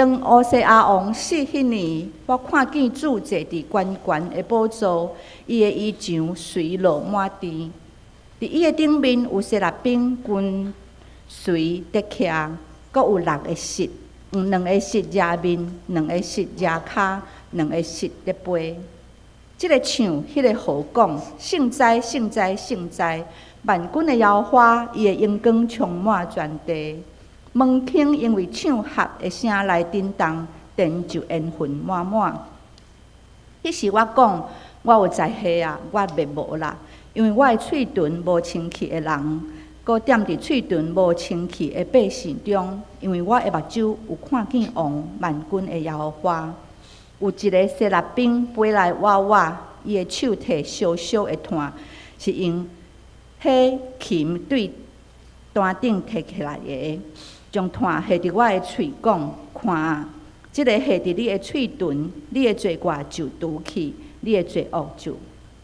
當烏西亞王死彼年，我看見主坐佇懸懸的寶座，伊的衣裳垂落滿地。佇伊的頂面有西拉兵跟隨佇徛，閣有六个翼，用兩个翼遮面，兩个翼遮跤，兩个翼咧飛。這个唱，彼个號講：聖哉，聖哉，聖哉！萬軍的耶和華，伊的榮光充滿全地。門框因為唱合的聲來震動，殿就煙雲滿滿。彼時我講，我有災禍啊，我滅無啦，因為我的喙唇無清氣的人，閣踮佇喙唇無清氣的百姓中，因為我的目睭有看見王萬軍的耶和華。有一个西拉兵飛來倚我，伊的手提燒燒的炭，是用火琴對壇頂提起來的。將炭下佇我的喙，講：看啊，這个下佇你的喙唇，你的罪過就除去，你的罪惡就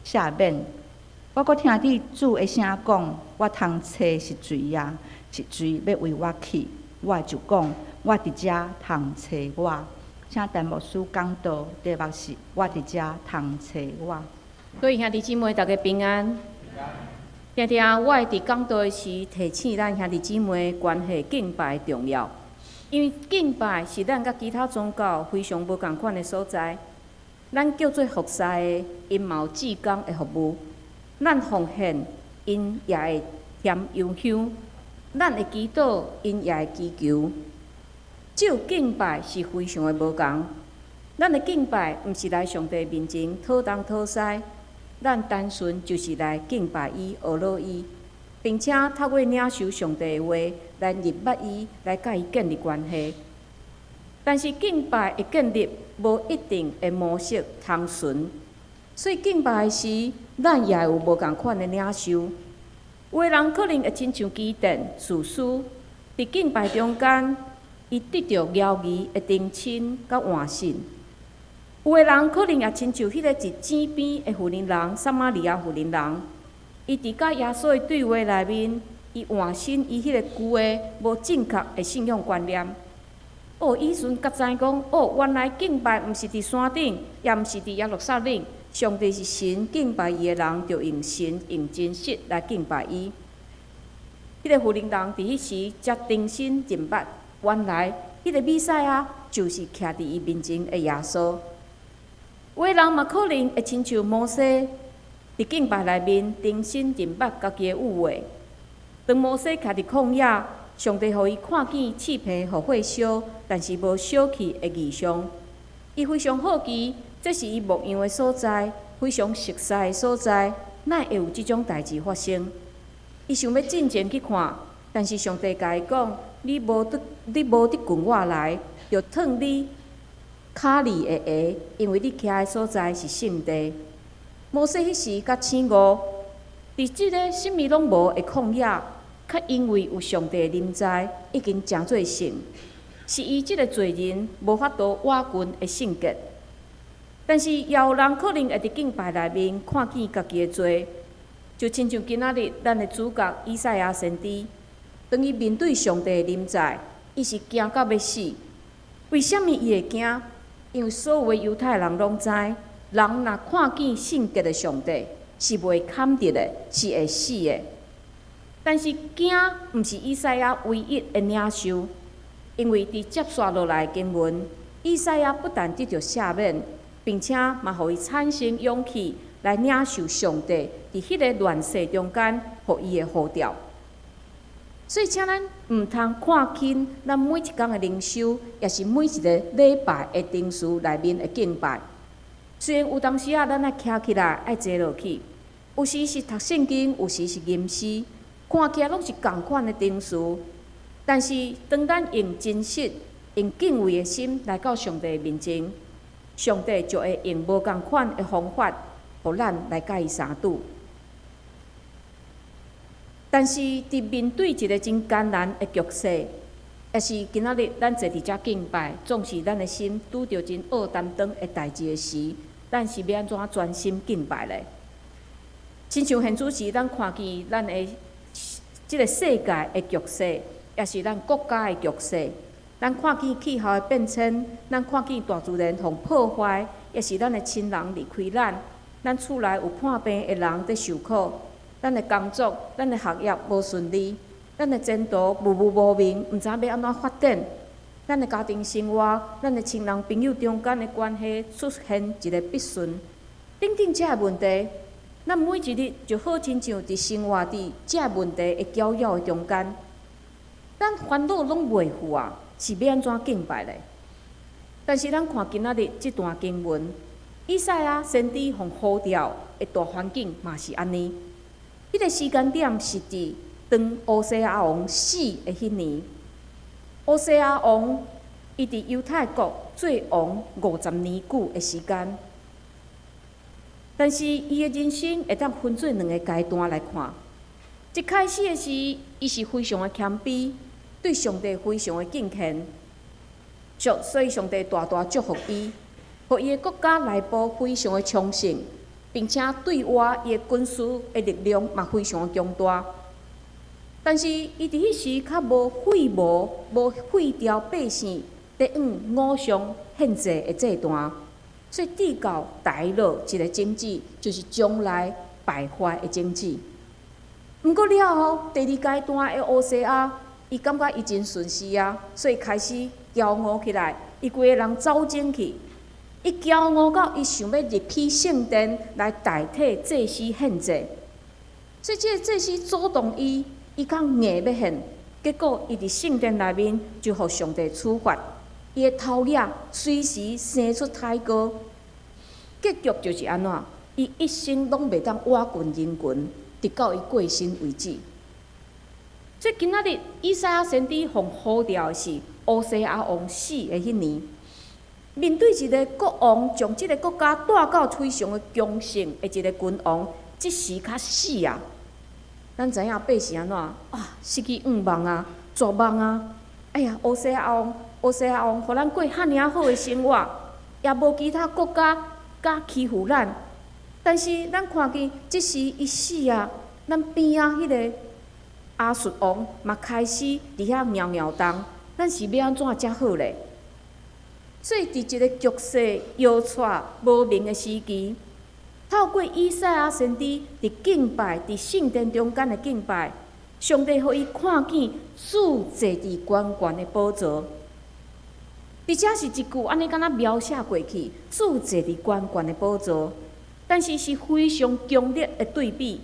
赦免。我閣聽見主的聲講：我通揣是誰啊？是誰欲為我去？我就講：我佇遮，通揣我。請陳牧師講道，題目是我佇遮，通揣我。各位兄弟姊妹，大家平安。定定我會佇講道時提醒咱兄弟姊妹關係敬拜重要，因為敬拜是咱佮其他宗教非常無仝款的所在。咱叫做服侍的，𪜶嘛有志工的服務；咱奉獻，𪜶也會添油香；咱會祈禱，𪜶也會祈求。只有敬拜是非常的無仝。咱的敬拜毋是來上帝面前討東討西。咱單純就是來敬拜伊、學樂伊，並且透過領受上帝的話來認捌伊，來佮伊建立關係。但是敬拜的建立無一定的模式通循，所以敬拜時，咱也會有無仝款的領受。有的人可能會親像基甸士師，佇敬拜中間，伊得著饒儀的重新佮換新。有的人可能也親像彼个佇井邊的婦人人，撒瑪利亞婦人人，伊佇佮耶穌的對話內面，伊換新伊彼个舊的無正確的信仰觀念。哦，伊彼陣才知講，哦，原來敬拜毋是佇山頂，也毋是佇耶路撒冷，上帝是神，敬拜伊的人，著用神用真實來敬拜伊。彼个婦人人佇彼時才重新認捌，原來彼个彌賽亞就是徛佇伊面前的耶穌。有的人嘛可能會親像摩西，佇敬拜內面重新認捌家己的有話。當摩西徛佇曠野，上帝予伊看見刺棚予火燒，但是無燒去的異象。伊非常好奇，這是伊牧羊的所在，非常熟悉的所在，哪會有這種代誌發生？伊想欲進前去看，但是上帝共伊講：你無得近我來，就脫你跤裡的鞋，因為你徛的所在是聖地。摩西彼時才醒悟，佇這个啥物攏無的曠野，卻因為有上帝的臨在，已經成做聖。是伊這个罪人無法度倚近的聖潔。但是也有人可能會佇敬拜內面看見家己的罪，就親像今仔日咱的主角以賽亞先知，當伊面對上帝的臨在，伊是驚甲欲死。為啥物伊會驚？因為所有的猶太人攏知，人若看見聖潔的上帝，是袂堪得的，是會死的。但是驚毋是以賽亞唯一的領受，因為佇接紲落來的經文，以賽亞不但得著赦免，並且嘛予伊產生勇氣來領受上帝佇彼个亂世中間予伊的呼召。所以，請咱毋通看輕咱每一工的靈修，也是每一个禮拜的程序內面的敬拜。雖然有當時啊，咱愛徛起來，愛坐落去，有時是讀聖經，有時是吟詩，看起來攏是仝款的程序。但是，當咱用真實、用敬畏的心來到上帝面前，上帝就會用無仝款的方法，予咱來佮伊相拄。但是，佇面對一个真艱難的局勢，也是今仔日咱坐佇遮敬拜，總是咱的心拄著真僫擔當的代誌的時，咱是欲按怎專心敬拜咧？親像現此時，咱看見咱的這个世界的局勢，也是咱國家的局勢，咱看見氣候的變遷，咱看見大自然予破壞，抑是咱的親人離開咱，咱厝內有破病的人佇受苦，咱的工作、咱的學業無順利，咱的前途霧霧無明，毋知影欲按怎發展。咱的家庭生活、咱的親人朋友中間的關係出現一个不順，等等這个問題，咱每一日就好親像佇生活佇這个問題的攪擾的中間，咱煩惱攏袂付啊，是欲按怎敬拜咧？但是咱看今仔日這段經文，以賽亞先知予呼召的大環境嘛是按呢。彼個時間點是佇當烏西亞王死的彼年。烏西亞王伊佇猶太國做王50年久的時間，但是伊的人生會當分做兩个階段來看。一開始的時，伊是非常的謙卑，對上帝非常的敬虔，所以上帝大大祝福伊，予伊的國家內部非常的昌盛，並且對外伊的軍事的力量嘛非常的強大。但是伊佇彼時較無廢無無廢掉百姓佇向偶像獻祭的祭壇，所以至到墮落一个種子，就是將來敗壞的種子。毋過了後，第二階段的烏西亞，伊感覺伊真順勢啊，所以開始驕傲起來，伊規个人走精去，伊驕傲到伊想欲入去聖殿來代替祭司獻祭，所以這個祭司阻擋伊。伊較硬欲獻，結果伊佇聖殿內面就予上帝處罰，伊的頭額隨時生出苔膏，結局就是按怎？伊一生攏袂當倚近人群，直到伊過身為止。所以今仔日以賽亞先知予呼召的是烏西亞王死的彼年，面對一个國王將這个國家帶到非常的強盛的一个君王，這時較死啊！咱知影百姓按怎啊？失去向望啊，絕望啊！哎呀，烏西亞王，烏西亞王，予咱過遐爾好的生活，也無其他國家敢欺負咱。但是咱看見這時伊死啊，咱邊仔彼个亞述王嘛開始佇遐搖搖動，咱是欲按怎才好咧？所以佇一个局勢搖掣無明的時期，透過以賽亞先知佇敬拜，佇聖殿中間的敬拜，上帝予伊看見主坐佇懸懸的寶座。佇遮是一句按呢敢若描寫過去，主坐佇懸懸的寶座，但是是非常強烈的對比。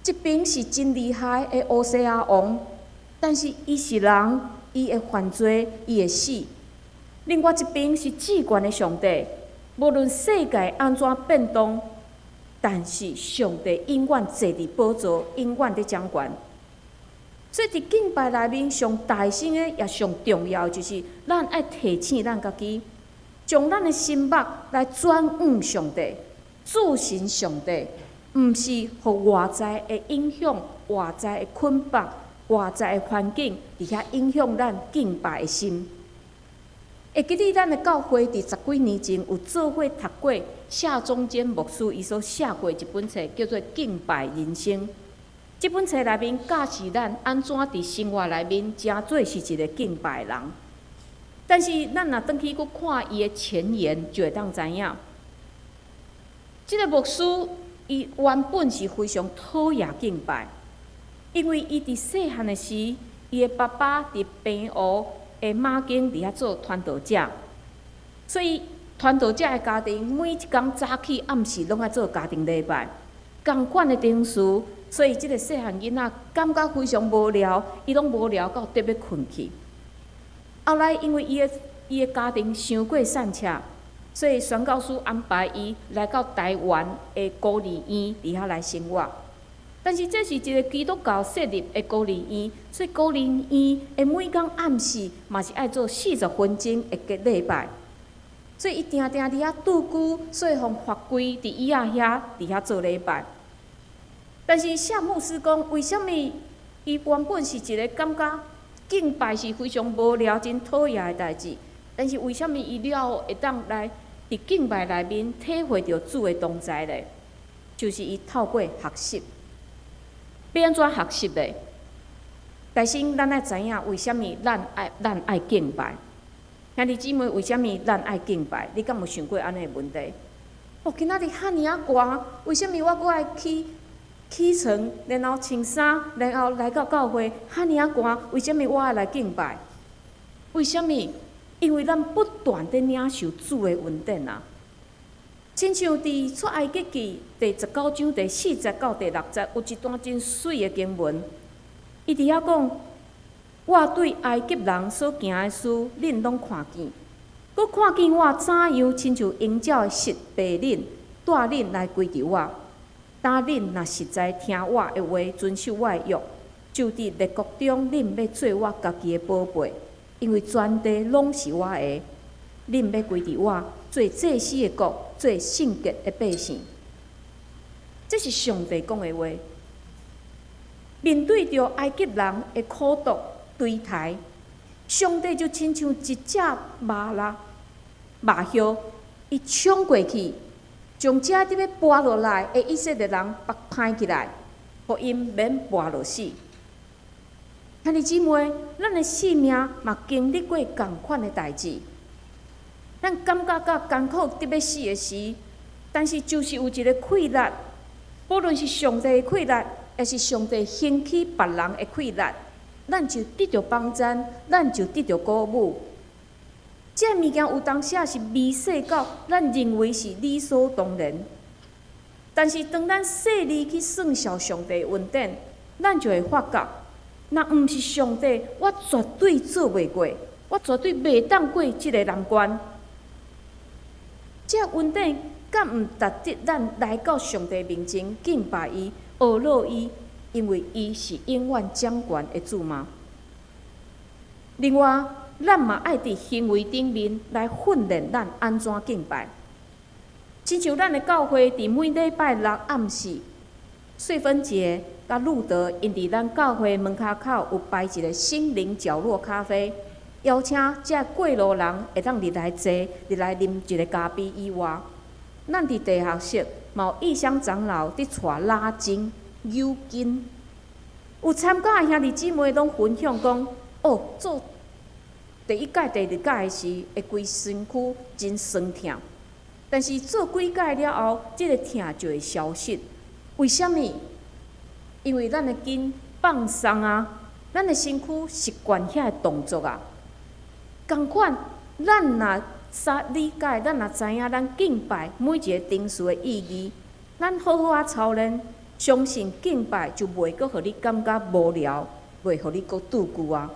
這邊是真厲害的烏西亞王，但是伊是人，伊會犯罪，伊會死。另外一邊是至懸的上帝，無論世界按怎變動，但是上帝永遠坐佇寶座，永遠佇掌權。所以佇敬拜內面上大聲的，也上重要，就是咱愛提醒咱家己，將咱的心目來轉向上帝，注視上帝，毋是予外在的影響、外在的捆綁、外在的環境，佇遐影響咱敬拜的心。會記得咱的教會佇十幾年前有做伙讀過謝宗堅牧師伊所寫過一本冊，叫做《敬拜人生》。這本冊內面教示咱按怎佇生活內面成做是一个敬拜人。但是咱若轉去閣看伊的前言，就會當知影，這个牧師伊原本是非常討厭敬拜，因為伊佇細漢的時，伊的爸爸佇平湖的馬經佇遐做傳道者，所以傳道者的家庭每一工早起暗時攏愛做家庭禮拜，仝款的程序，所以這个細漢囡仔感覺非常無聊，伊攏無聊到得欲睏去。後來因為伊的家庭傷過散赤，所以宣教師安排伊來到台灣的孤兒院佇遐來生活。但是這是一个基督教設立的孤兒院，所以孤兒院的每工暗時嘛是愛做40分鐘的禮拜，所以伊定定佇遐駐久，所以予罰跪佇椅仔遐佇遐做禮拜。但是謝牧師講，為啥物伊原本是一个感覺敬拜是非常無聊、真討厭的代誌，但是為啥物伊了後會當來佇敬拜內面體會著主的同在咧？就是伊透過學習。欲按怎學習咧？但是咱愛知影為啥物咱愛敬拜？兄弟姊妹，為啥物咱愛敬拜？你敢有想過按呢的問題？哦，今仔日遐爾仔寒，為啥物我閣愛起起床，然後穿衫，然後來到教會？遐爾仔寒，為啥物我愛來敬拜？為啥物？因為咱不斷佇領受主的恩典啊！親像佇出埃及記第19章第4節到第6節，有一段真媠的經文。伊佇遐講：我對埃及人所行的事，恁攏看見；閣看見我怎樣親像鷹鳥翕白恁，帶恁來歸著我。當恁若實在聽我的話，遵守我的約，就佇列國中，恁欲做我家己的寶貝，因為全地攏是我的。恁欲歸佇我，做祭司的國，做聖潔的百姓。這是上帝講的話。面對著埃及人的苦毒追刣，上帝就親像一隻馬啦馬靴，伊衝過去，將這佇欲跋落來的以色列人縛拍起來，予𪜶免跋落死。兄弟姊妹，咱的生命嘛經歷過仝款的代誌，咱感覺甲艱苦得欲死的時，但是就是有一个氣力，無論是上帝的氣力，抑是上帝興起別人的氣力，咱就得著幫贊，咱就得著鼓舞。這个物件有當時是微細到咱認為是理所當然，但是當咱細膩去算數上帝恩典，咱就會發覺，若毋是上帝，我絕對做袂過，我絕對袂當過這个難關。這恩典敢毋值得咱來到上帝面前敬拜伊、學樂伊，因為伊是永遠掌權的主嗎？另外，咱嘛愛佇行為頂面來訓練咱按怎敬拜。親像咱的教會佇每禮拜六暗時，穗芬姐佮路德𪜶佇咱教會門跤口有擺一个心靈角落咖啡，邀請這過路人會當入來坐，入來啉一个咖啡以外，咱佇地下室嘛有異鄉長老佇帶拉筋、扭筋，有參加的兄弟姊妹攏分享講，哦，做第一屆、第二屆時，會規身軀真痠疼，但是做幾屆了後，這个疼就會消失。為啥物？因為咱的筋放鬆啊，咱的身軀習慣遐个動作啊。仝款，咱若理解，咱若知影咱敬拜每一个程序的意義，咱好好仔操練，相信敬拜就袂閣予你感覺無聊，袂予你閣拄舊啊。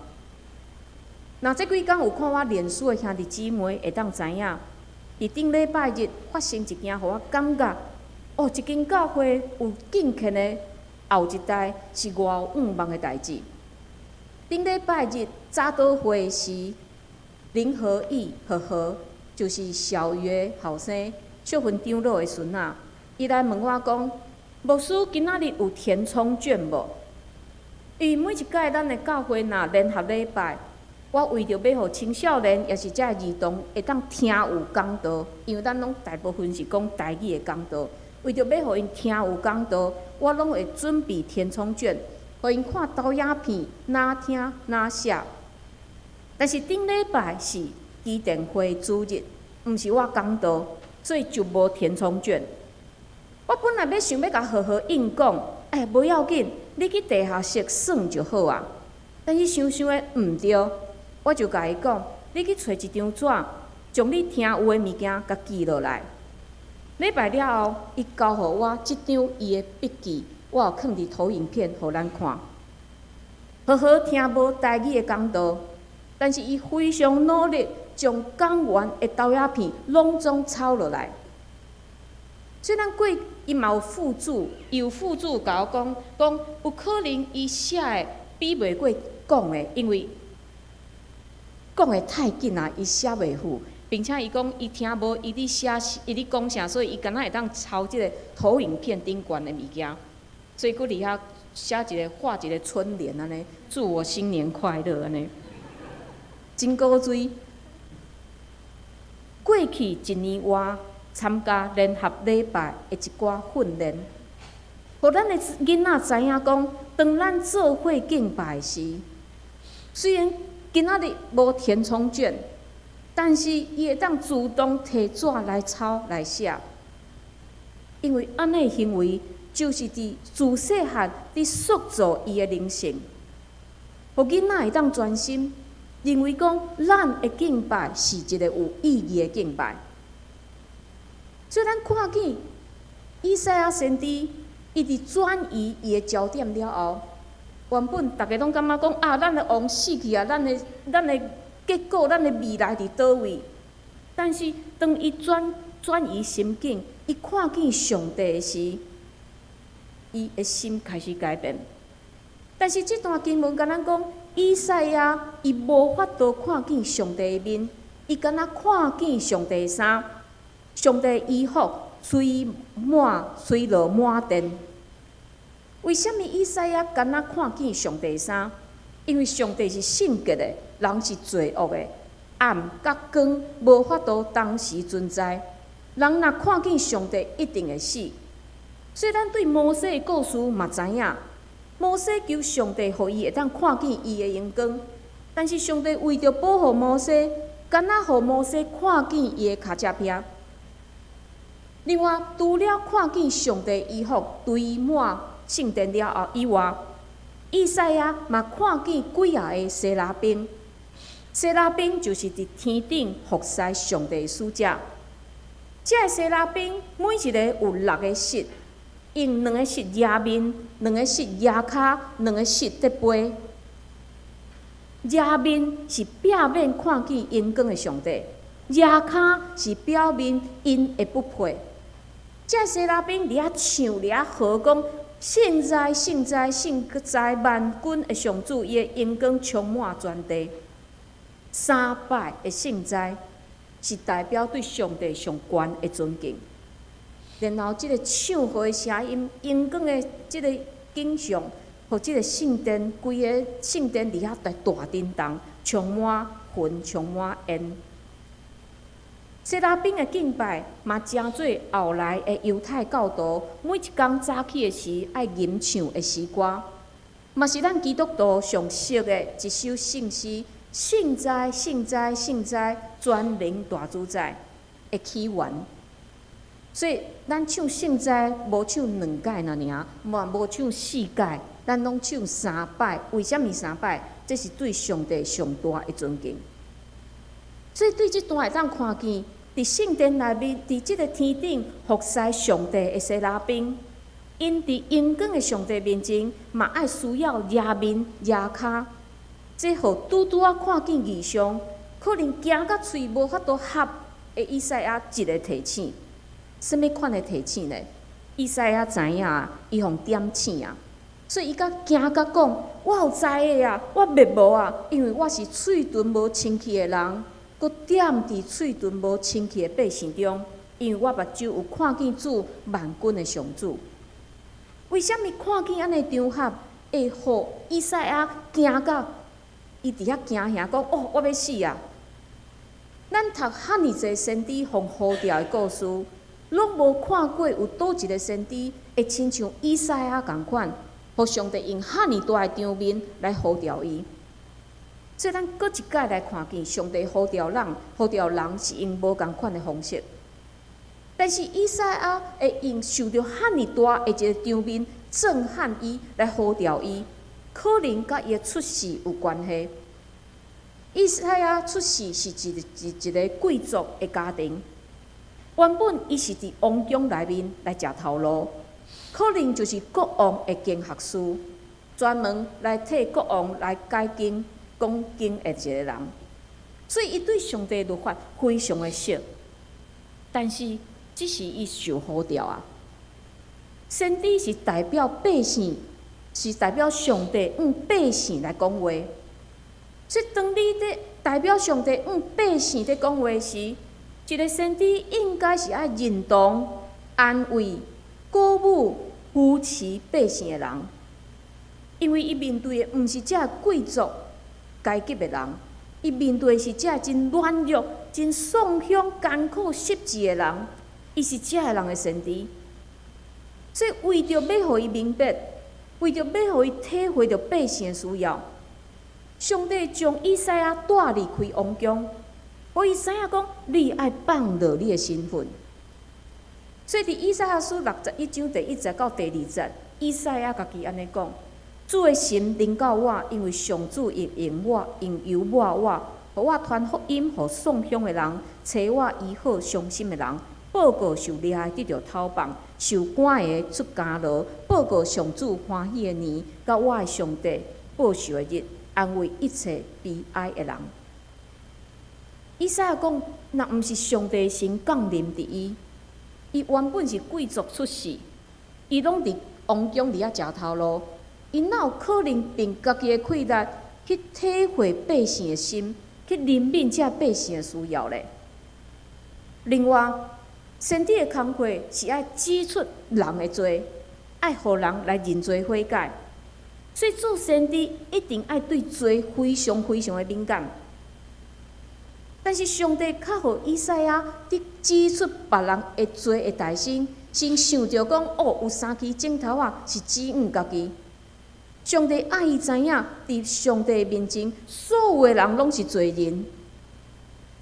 若這幾工有看我臉書的兄弟姊妹會當知影，佇頂禮拜日發生一件，予我感覺，哦，一間教會有敬虔的後一代是偌有向望的代誌。頂禮拜日早禱會時，林和義呵呵，就是小月後生秀芬長老的孫仔，伊來問我講，牧師今仔日有填充券無？因為每一屆咱的教會若聯合禮拜，我為著欲予青少年，抑是這兒童會當聽有講道，因為咱攏大部分是講台語的講道，為著欲予𪜶聽有講道，我攏會準備填充卷，予𪜶看投影片，哪聽哪寫。但是頂禮拜是基甸會主日，毋是我講道，所以就無填充卷。我本來欲想欲共好好應講，欸，無要緊，你去地下室耍就好啊。但是想想的毋對，我就共伊講，你去揣一張紙，將你聽有的物件共記落來。禮拜了後，伊交予我這張伊的筆記，我有囥佇投影片予咱看。好好聽無台語的講道，但是伊非常努力，將講員的投影片攏總抄落來。雖然過伊嘛有附註，伊有附註共我講，講有可能伊寫的比袂過講的，因為講的太緊啊，伊寫袂赴，並且伊講伊聽無伊咧寫，伊咧講啥，所以伊敢若會當抄這个投影片頂懸的物件，所以閣佇遐寫一个畫一个春聯按呢，祝我新年快樂按呢，真古錐。過去一年外參加聯合禮拜的一寡訓練，予咱的囡仔知影講，當咱做伙敬拜時，雖然今仔日無填充卷，但是伊會當自動提紙來抄來寫，因為按呢行為就是佇自細漢佇塑造伊的靈性，予囡仔會當專心，認為講咱的敬拜是一个有意義的敬拜。所以咱看見以賽亞先知，伊佇轉移伊的焦點了後，原本逐家攏感覺講啊，咱的王死去啊，咱的結果，咱的未來佇佗位？但是當伊轉移心境，伊看見上帝的時，伊的心開始改變。但是這段經文共咱講，以賽亞伊無法度看見上帝的面，伊干焦看見上帝的衫，上帝的衣服垂滿垂落滿地。為啥物以賽亞干焦看見上帝的衫？因為上帝是聖潔的，人是罪惡的，暗佮光無法度同時存在。人若看見上帝，一定會死。所以咱對摩西的故事嘛知影，摩西求上帝予伊會當看見伊的榮光，但是上帝為著保護摩西，干焦予摩西看見伊的跤脊鉝。另外，除了看見上帝衣服堆滿聖殿了後以外，以賽亞嘛看見幾仔个西拉兵。西拉兵就是佇天頂服侍上帝的使者。這个西拉兵每一个有六个翼，用兩个翼遮面，兩个翼遮跤，兩个翼佇飛。遮面是表面看見榮光的上帝，遮跤是表明𪜶的不配。這西拉兵佇遐唱，佇遐號講：聖哉，聖哉，聖哉！萬軍的上主，伊的榮光充滿全地。三擺的聖哉是代表對上帝上懸的尊敬。然後，這个唱和的聲音，榮光的這个景象，予這个聖殿，規个聖殿佇遐大大震動，充滿雲，充滿煙。西拉兵的敬拜嘛，成做後來的猶太教徒每一工早起的時愛吟唱的詩歌，嘛是咱基督徒上熟的一首聖詩：聖哉，聖哉，聖哉，全能大主宰的起源。所以，咱唱聖哉無唱兩擺爾爾，嘛無唱四擺，咱攏唱三擺。為啥物三擺？這是對上帝上大的尊敬。所以，對這段會當看見，佇聖殿內面，佇這个天頂服侍上帝的西拉兵，𪜶佇榮光的上帝面前，嘛愛需要遮面遮跤。這予拄拄仔看見異象，可能驚甲喙無法度合的以賽亞一个提醒。啥物款的提醒呢？以賽亞知影，伊予點醒啊，所以伊才驚甲講：我有災的啊，我滅無啊，因為我是喙唇無清氣的人，閣踮佇喙唇無清氣的百姓中，因為我目睭有看見主萬軍的上主。為啥物看見按呢場合會予以賽亞驚甲伊佇遐驚嚇講：哦，我欲死啊！咱讀遐爾濟先知予呼召的故事，攏無看過有佗一個先知會親像以賽亞仝款，予上帝用遐爾大的場面來呼召伊。所以咱閣一擺來看見上帝呼召人，呼召人是用無仝款的方式。但是以賽亞會用受著遐爾大的一個場面震撼伊來呼召伊，可能佮伊的出世有關係。以賽亞出世是一個貴族的家庭，原本伊是佇王宮內面來食頭路，可能就是國王的經學師，專門來替國王來解經、講經的一個人，所以伊對上帝律法非常的熟。但是，這時伊受呼召啊！先知是代表百姓，是代表上帝向百姓來講話。所以，當你佇代表上帝向百姓佇講話時，一個先知應該是愛認同、安慰、鼓舞、扶持百姓的人，因為伊面對的毋是這貴族階級的人，伊面對的是這真軟弱、真喪鄉、艱苦、失志的人，伊是這个人的先知。所以，為著欲予伊明白，為著欲予伊體會著百姓的需要，上帝將以賽亞帶離開王宮，予伊知影講，你愛放落你的身份。所以佇以賽亞書61章第一節到第二節，以賽亞家己按呢講：主的神臨到我，因為上主用用我，用油抹我，予我傳福音予喪鄉的人，揣我醫好傷心的人，報告受掠的得著透放，受關的出監牢，報告上主歡喜的年，佮我的上帝報仇的日，安慰一切悲哀的人。以賽亞講，若毋是上帝神降臨佇伊，伊原本是貴族出世，伊攏佇王宮佇遐食頭路，伊哪有可能憑家己的氣力去體會百姓的心，去憐憫這百姓的需要咧？另外，先知的工課是愛指出人的罪，愛予人來認罪悔改，所以做先知一定愛對罪非常非常的敏感。但是上帝較予以賽亞佇指出別人的罪的代先，先想著講哦，有三支箭頭仔是指向家己。上帝愛伊知影，佇上帝面前，所有的人攏是罪人。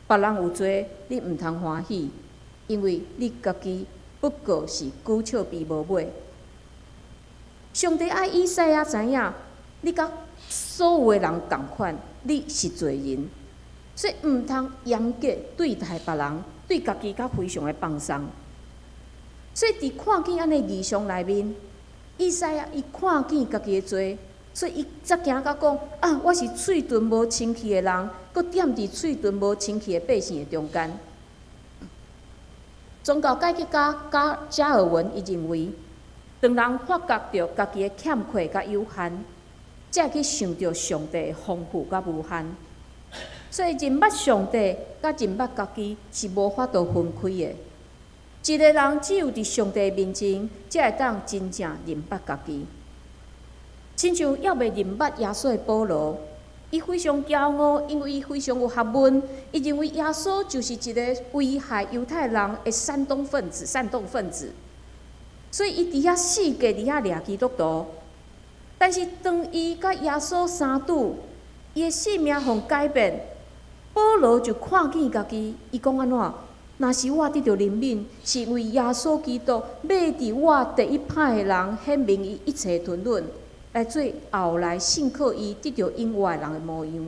別人有罪，你毋通歡喜，因為你家己不過是龜笑鱉無尾。上帝愛以賽亞知影，你佮所有的人仝款，你是罪人。所以毋通嚴格對待別人，對家己較非常的放鬆。所以佇看見按呢異象內面，以賽亞伊看見家己的罪，所以伊才驚甲講：啊，我是喙唇無清氣的人，閣踮佇喙唇無清氣的百姓的中間。宗教改革家加爾文伊認為，當人發覺著家己的欠缺佮有限，才會去想著上帝的豐富佮無限。所以認捌上帝佮認捌家己是無法度分開的。一個人只有佇上帝面前，才會當真正認捌家己。親像猶未認捌耶穌的保羅，伊非常驕傲，因為伊非常有學問，伊認為耶穌就是一個危害猶太人的煽動分子，煽動分子。所以伊佇遐四界佇遐掠基督徒。但是當伊佮耶穌相拄，伊的性命予改變，保羅就看見家己，伊講按怎？若是我得著憐憫，是因為耶穌基督欲佇我第一歹的人顯明伊一切吞忍，來做後來信靠伊得著永活的人的模樣。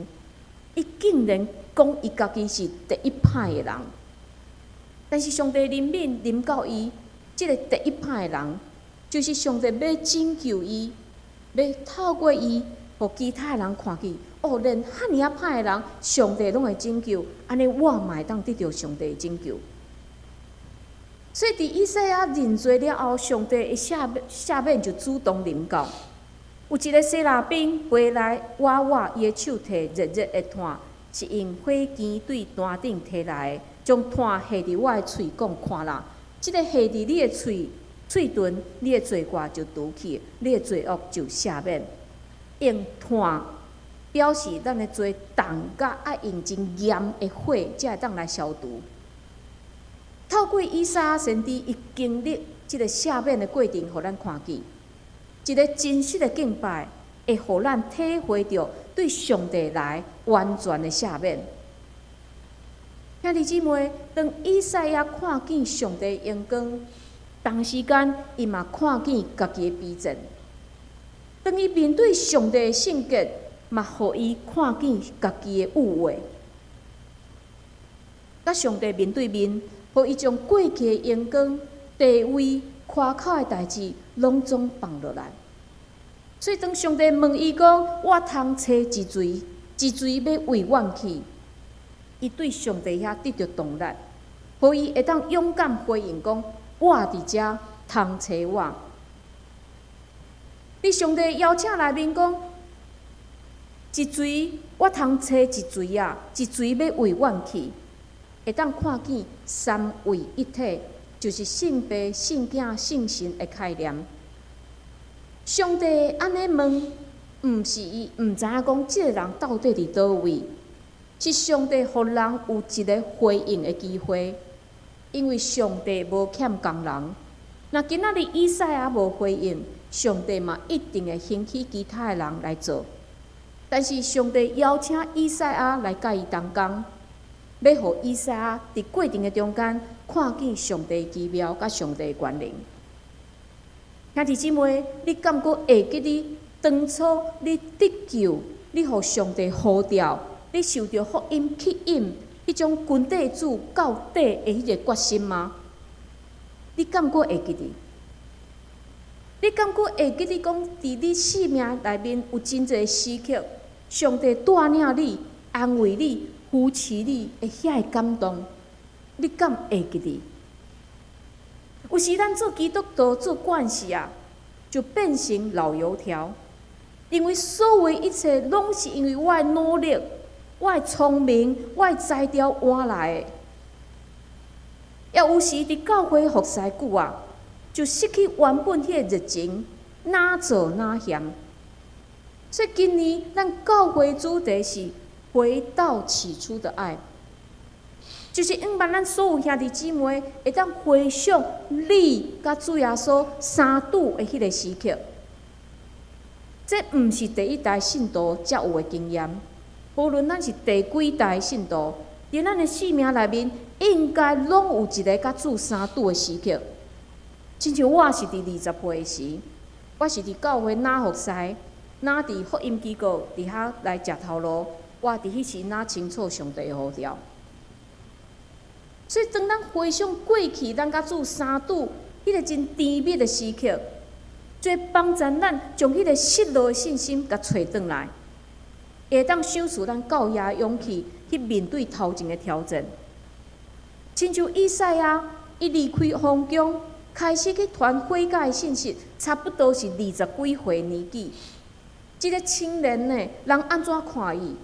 伊竟然講伊家己是第一歹的人，但是上帝憐憫臨到伊，這个第一歹的人，就是上帝欲拯救伊，欲透過伊，予其他人看見，哦，連遐爾仔歹的人，上帝攏會拯救，按呢我嘛會當得著上帝的拯救。所以，佇以賽亞認罪了後，上帝的赦免就主動臨到。有一个洗拉兵飛來挖我，伊的手提熱熱的炭，是用火鉗對壇頂提來的，將炭下佇我的喙，講看啦，這个下佇你的喙唇，你的罪過就除去，你的罪惡就赦免。用炭表示咱的罪重甲愛用真嚴的火才會當來消除。透過以賽亞先知，伊經歷這个赦免的過程，予咱看見一个真實的敬拜，會予咱體會著對上帝來完全的赦免。兄弟姊妹，當以賽亞看見上帝榮光，同時間伊嘛看見家己的卑賤。當伊面對上帝的聖潔，嘛予伊看見家己的污穢。佮上帝面對面，予伊將過去的榮光、地位、誇口的代誌，攏總放落來。所以當上帝問伊講：我通揣一錘，一錘欲為遠去？伊對上帝遐得著動力，予伊會當勇敢回應講：我佇遮，通揣我。佇上帝邀請內面講：一錘，我通揣一錘啊！一錘欲為遠去，會當看見三位一體，就是聖父、聖囝、聖神的概念。上帝按呢問，毋是伊毋知影講這个人到底佇佗位，是上帝予人有一个回應的機會，因為上帝無欠工人。若今仔日以賽亞無回應，上帝嘛一定會興起其他的人來做。但是上帝邀請以賽亞來佮伊同工，欲予以賽亞佇過程的中間看見上帝奇妙佮上帝權能。兄弟姊妹，你敢閣會記得當初你得救，你予上帝呼召，你受著福音吸引，彼種跟綴主到底的彼个決心嗎？你敢閣會記得？你敢閣會記得講，佇你生命內面有真濟時刻，上帝帶領你、安慰你、扶持你的遐个感動，你敢會記得？有時咱做基督徒做慣勢啊，就變成老油條，因為所有一切攏是因為我的努力、我的聰明、我的才調換來的。也有時佇教會服侍久啊，就失去原本彼个熱情，哪做哪嫌。所以今年咱教會主題是回到起初的愛，就是向望咱所有兄弟姊妹會當回想你佮主耶穌相拄的彼个時刻。這毋是第一代信徒才有的經驗，無論咱是第幾代信徒，佇咱的生命內面，應該攏有一个佮主相拄的時刻。親像我是佇20歲時，我是佇教會若服侍，若佇福音機構佇遐來食頭路，我佇彼時若清楚上帝的呼召。所以當咱回想過去，咱佮主相拄彼个真甜蜜的時刻，就會幫助咱將彼个失落的信心共揣轉來，會當賞賜咱夠額勇氣去面對頭前的挑戰。親像以賽亞，伊離開皇宮，開始去傳悔改的信息，差不多是二十幾歲年紀。這个青年呢，人按怎看伊？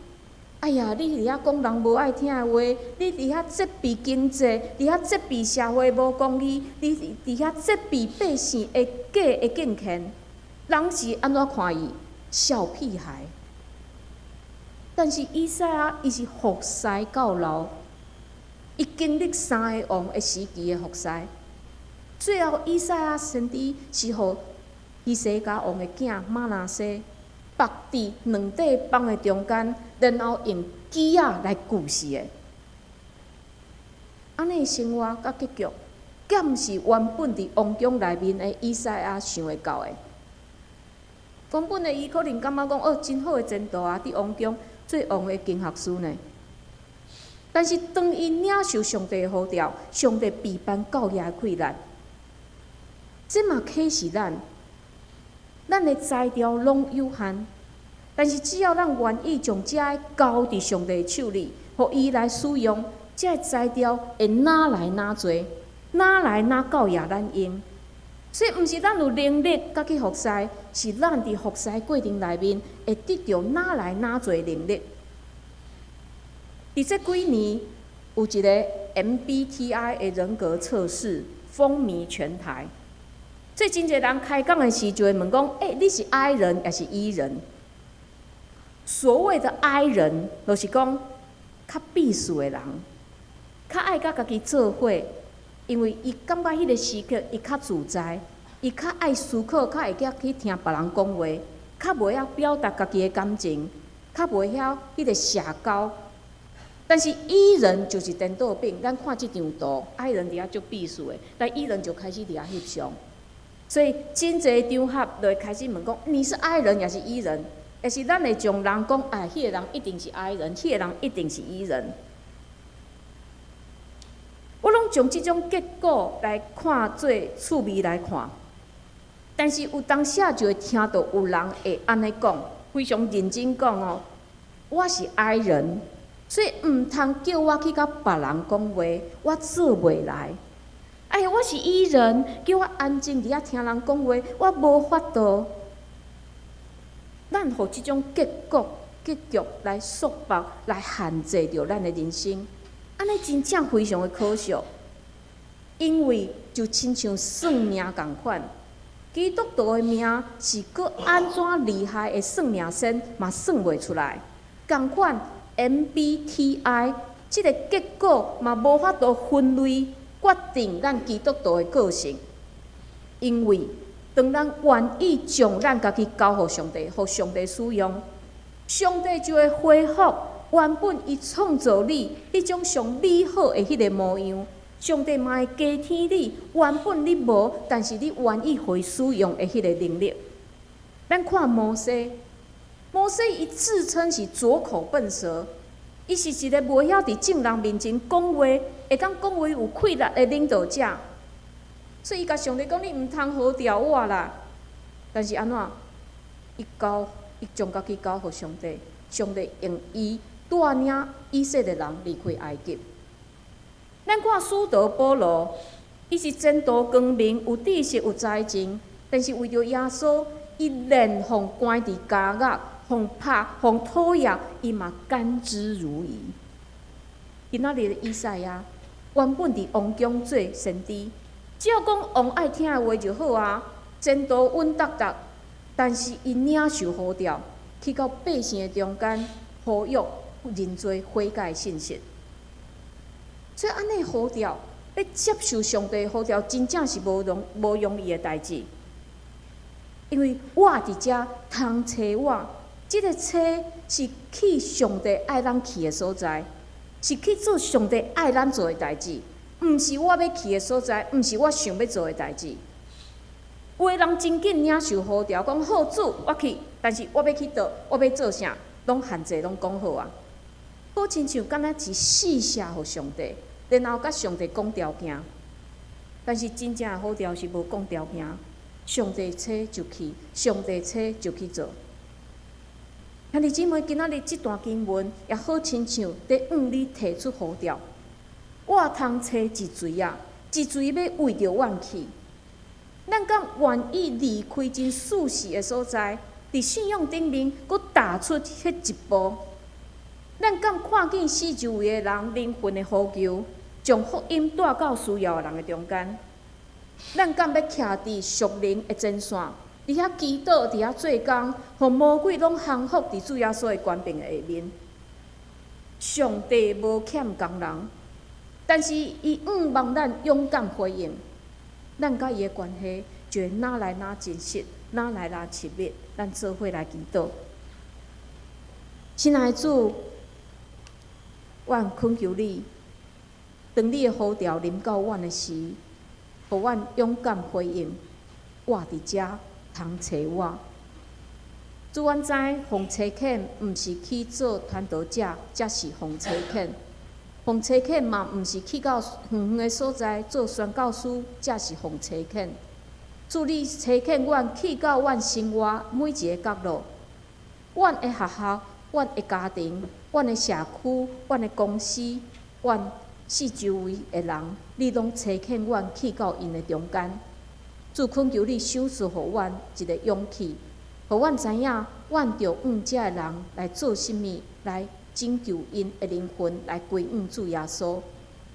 哎呀，你佇遐講人無愛聽的話，你佇遐責備經濟，佇遐責備社會無公義，你佇遐責備百姓的假的敬虔，人是按怎看伊？小屁孩。但是以賽亞伊是服侍到老，伊經歷三个王的時期的服侍，最後以賽亞先知是予希西家王的囝瑪拿西縛佇兩塊枋的中間，然後用鋸仔來鋸死的。按呢生活佮結局，敢毋是原本佇王宮內面的以賽亞想會到的？原本的伊可能感覺講，哦，真好的前途啊！佇王宮做王的經學師呢。但是當伊領受上帝的呼召，上帝備辦夠額的氣力，這嘛啟示咱，咱的才調攏有限，但是只要咱願意將這个交佇上帝手裡，予伊來使用，這个才調會愈來愈濟，愈來愈夠額咱用。所以，毋是咱有能力佮去服侍，是咱佇服侍過程內面會得著愈來愈濟能力。佇這幾年，有一个 MBTI 的人格測試風靡全台。所以真濟人開講的時就會問講：欸，你是 I 人抑是 E 人？所謂的 I 人，就是講較閉俗的人，較愛佮家己做伙，因為伊感覺彼个時刻伊較自在，伊較愛思考，較會記去聽別人講話，較袂曉表達家己的感情，較袂曉彼个社交。但是 E 人就是顛倒反，咱看這張圖，I 人佇遐足閉俗的，但 E 人就開始佇遐翕相。所以真濟場合就會開始問講：你是 I 人抑是 E 人？抑是咱會將人講，哎，彼个人一定是 I 人，彼个人一定是 E 人。我攏將這種結果來看做趣味來看，但是有當時就會聽到有人會按呢講，非常認真講哦，我是 I 人，所以毋通叫我去佮別人講話，我做袂來。哎呀，我是 E 人，叫我安靜佇遐聽人講話，我無法度。咱予這種結果、結局來束縛、來限制著咱的人生，按呢真正非常的可惜。因為就親像算命仝款，基督徒的命是閣按怎厲害的算命仙嘛算袂出來。仝款 MBTI 這个結果嘛無法度分類決定咱基督徒的個性，因為當咱願意將咱家己交予上帝，予上帝使用，上帝就會恢復原本伊創造你彼種上美好的彼个模樣。上帝嘛會加添你原本你無，但是你願意予伊使用的彼个能力。咱看摩西，摩西伊自稱是拙口笨舌，伊是一个袂曉佇眾人面前講話，會當講話有氣力的領導者。所以伊共上帝講：你毋通呼召我啦。但是按怎？伊將家己交予上帝，上帝用伊帶領以色列人離開埃及。咱看使徒保羅，伊是前途光明，有知識、有才情，但是為著耶穌，伊連予關佇監獄、予拍、予討厭，伊嘛甘之如飴。今仔日的以賽亞，原本佇王宮做先知，只要講王愛聽的話就好啊，前途穩當當。但是伊領受呼召，去到百姓的中間，呼籲認罪悔改的信息。所以按呢呼召，欲接受上帝呼召，真正是無容易的代誌。因為我佇遮通揣我，這个揣是去上帝愛咱去的所在，是去做上帝愛咱做的代誌，毋是我欲去的所在，毋是我想欲做的代誌。有的人真緊領受呼召，講好主，我去，但是我欲去佗，我欲做啥，攏限制攏講好啊。好親像敢若是試射予上帝，然後佮上帝講條件。但是真正的呼召是無講條件，上帝差就去，上帝差就去做。兄弟姊妹，今仔日這段經文也好親像佇向你提出呼召。我通揣一錘仔，一錘欲為著阮去。咱敢願意離開真舒適的所在，佇信仰頂面，閣踏出彼一步？咱敢看見四周圍的人靈魂的呼求，將福音帶到需要的人的中間？咱敢欲徛佇屬靈的前線，佇遐祈禱，佇遐做工，予魔鬼攏降服佇主耶穌的權柄的下面？上帝無欠工人，但是伊向望咱勇敢回應。咱佮伊的關係就會愈來愈真實，愈來愈親密。咱做伙來祈禱。親愛的主，阮懇求你，當你的呼召臨到阮的時，予阮勇敢回應。我佇遮，通揣我。主，阮知奉差遣毋是去做傳道者，才是奉差遣。奉差遣嘛，毋是去到遠遠的所在做宣教師，才是奉差遣。主，你差遣阮去到阮生活每一個角落，阮的學校、阮的家庭、阮的社區、阮的公司、阮四周圍的人，你攏差遣阮去到𪜶的中間。主，懇求你賞賜予阮一个勇氣，予阮知影，阮著向遮的人來做啥物，來拯救𪜶的靈魂，來歸向主耶穌。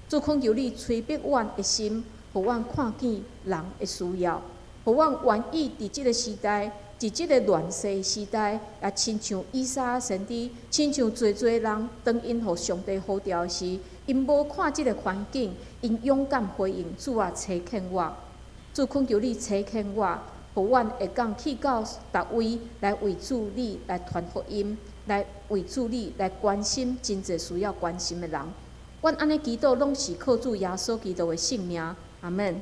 主，懇求你催逼阮的心，予阮看見人的需要，予阮願意佇這个時代，佇這个亂世的時代，也親像以賽亞先知，親像濟濟人，當𪜶予上帝呼召時，𪜶無看這个環境，𪜶勇敢回應主啊，差遣我。主，懇求你差遣我，予阮會當去到逐位來為主你來傳福音，來為主你來關心真濟需要關心的人。阮按呢祈禱，攏是靠主耶穌基督的聖名。阿門。